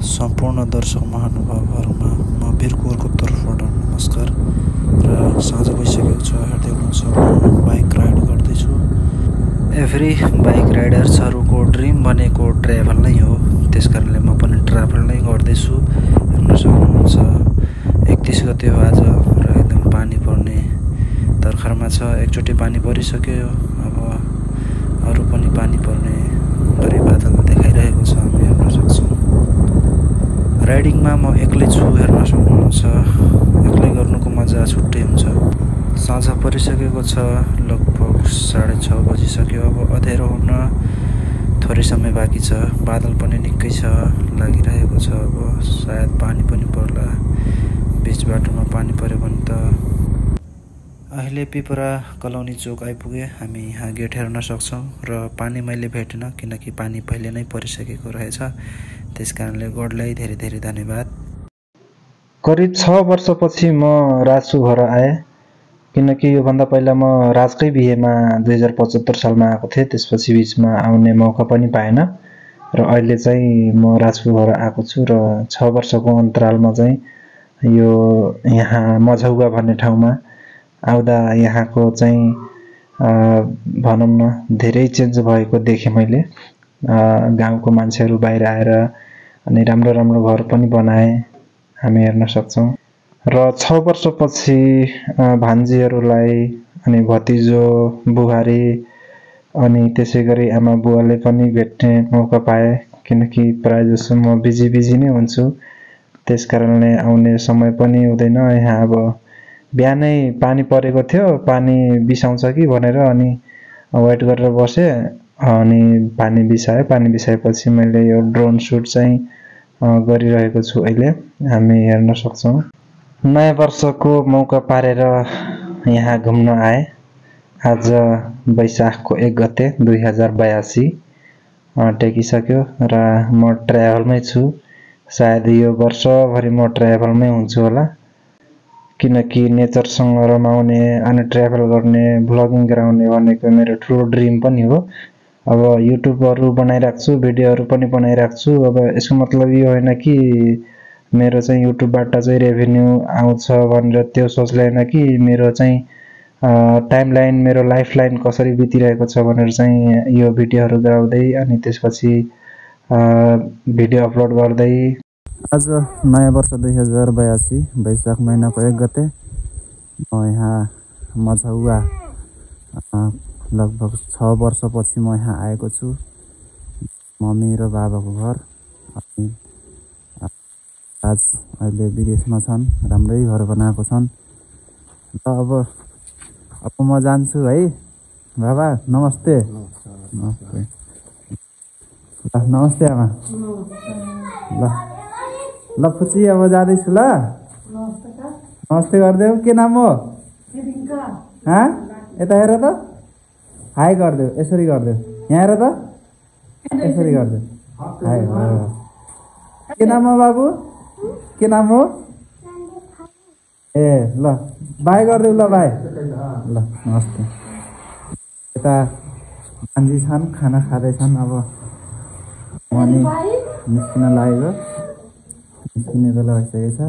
सम्पूर्ण दर्शक महानुभावहरुमा म वीर कुवरको तर्फबाट नमस्कार र साँझ भइसकेको छ। हेर्दै हुनुहुन्छ म बाइक राइड गर्दैछु। एभ्री बाइक राइडर्सहरुको ड्रिम भनेको ट्राभल नै हो, त्यसकारणले म पनि ट्राभल नै गर्दैछु। हेर्न सक्नुहुन्छ 31 गते हो आज र एकदम पानी पर्ने तर्खरमा छ। एकचोटी पानी परिसक्यो, अब अरु पनि पानी पर्ने गरी बादल देखाइरहेको छ, हामी हेर्न सक्छौं। राइडिङमा म एक्लै छु, हेर्न सक्नुहुन्छ। एक्लै गर्नुको मजा छुट्टै हुन्छ। साँझ परिसकेको छ, लगभग 6:30 बजिसक्यो। अब अँध्यारो हुन थोरै समय बाँकी छ। बादल पनि निकै छ, लागिरहेको छ। अब सायद पानी पनि पर्ला। बीच बाटोमा पानी पर्यो भने त। अहिले पिपरा कलौनी चोक आइपुगे। हामी यहाँ गेट हेर्न सक्छौं र पानी मैले भेटिन, किनकि पानी पहिले नै परिसकेको रहेछ। त्यसकारणले गडलाई धेरै धेरै धन्यवाद। करिब 6 वर्षपछि म राजको घर आए, किनकि योभन्दा पहिला म राजकै बिहेमा 2075 सालमा आएको थिएँ। त्यसपछि बीचमा आउने मौका पनि पाएन र अहिले चाहिँ म राजको घर आएको छु र 6 वर्षको अन्तरालमा चाहिँ यो यहाँ मझौगा भन्ने ठाउँमा आउँदा यहाँको चाहिँ भनौं न धेरै चेन्ज भएको देखेँ मैले। गाउँको मान्छेहरू बाहिर आएर अनि राम्रो राम्रो घर पनि बनाए, हामी हेर्न सक्छौं। र 6 वर्षपछि भान्जीहरूलाई अनि भतिजो बुहारी अनि त्यसैगरी आमा बुवाले पनि भेट्ने मौका पाए, किनकि प्रायजसो म बिजी नै हुन्छु। त्यसकारणले आउने समय पनि हुँदैन। यहाँ अब बिहानै पानी परेको थियो, पानी बिसाउँछ कि भनेर अनि वेट गरेर बसे, अनि पानी बिसायो। पानी बिसाएपछि मैले यो ड्रोन सुट चाहिँ गरिरहेको छु। अहिले हामी हेर्न सक्छौं। नयाँ वर्षको मौका पारेर यहाँ घुम्न आए। आज वैशाखको 1 गते 2082 टेकिसक्यो र म ट्राभलमै छु। सायद यो वर्षभरि म ट्राभलमै हुन्छु होला, किनकि नेचरसँग रमाउने अनि ट्राभल गर्ने, भ्लगिङ गराउने भनेको मेरो ठुलो ड्रिम पनि हो। अब युट्युबहरु बनाइराख्छु, भिडियोहरु पनि बनाइराख्छु। अब यसको मतलब यो होइन कि मेरो चाहिँ युट्युबबाट चाहिँ रेभेन्यू आउँछ भनेर त्यो सोचले हैन कि मेरो चाहिँ टाइमलाइन, मेरो लाइफलाइन कसरी बितिरहेको छ भनेर चाहिँ यो भिडियोहरु गराउँदै अनि त्यसपछि भिडियो अपलोड गर्दै। आज नयाँ वर्ष 2082 वैशाख महिनाको 1 गते म यहाँ मझौगा लगभग 6 वर्षपछि म यहाँ आएको छु। मम्मी र बाबाको घर। अनि आज अहिले विदेशमा छन्, राम्रै घर बनाएको छन्। र अब म जान्छु है। बाबा नमस्ते। नमस्ते। नमस्ते आमा। ल फुची, अब जाँदैछु ल। नमस्ते गरिदेऊ। के नाम हो? यता हेर त, हाई गरिदेऊ। यसरी गरिदेऊ। यहाँ हेर त, यसरी गरिदेऊ। हाई हो। के नाम हो बाबु? के नाम हो? ए ल बाई गरिदेऊ। ल बाई। ल नमस्ते। यता भान्जी छन्, खाना खाँदैछन्। अब अनि निस्किन लागेको, निस्किने बेला भइसकेको छ।